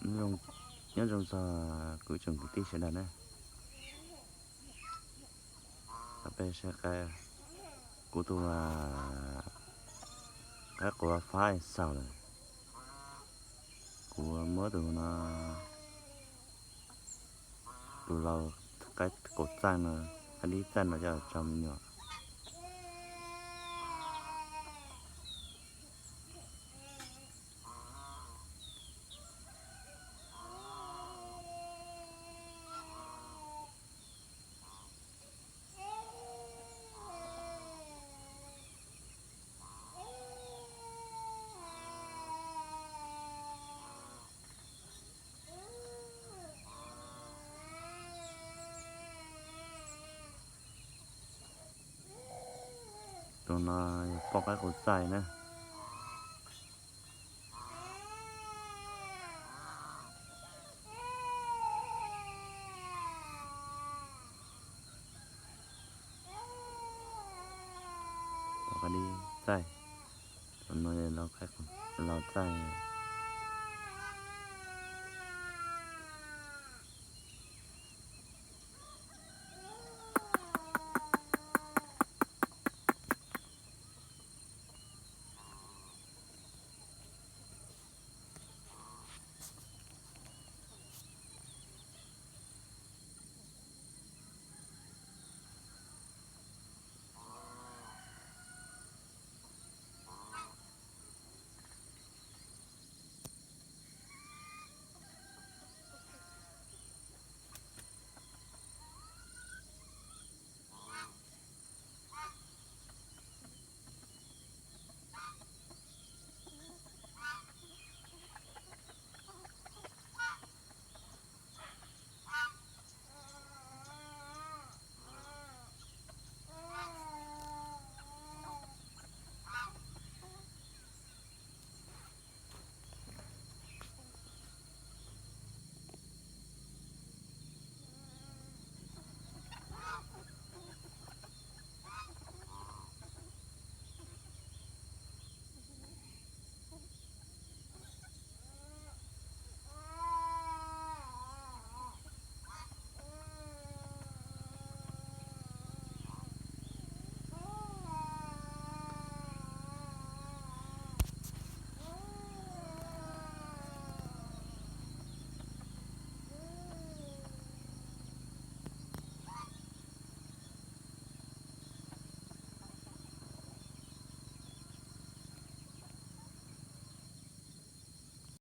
Nyob zoo, nyob zoo txog kuv ib tsoom kwv tij sawv daws na. Peb saib kuv tus qaib quav fab xaus lawm. Kuv muab tus no, tus laus qaib quav txaij no, qaib dib txaij no coj los tso me nyuam. Tus no yog poj qaib quav txaij na. Poj qaib dib txaij, tus no yog laus txaij.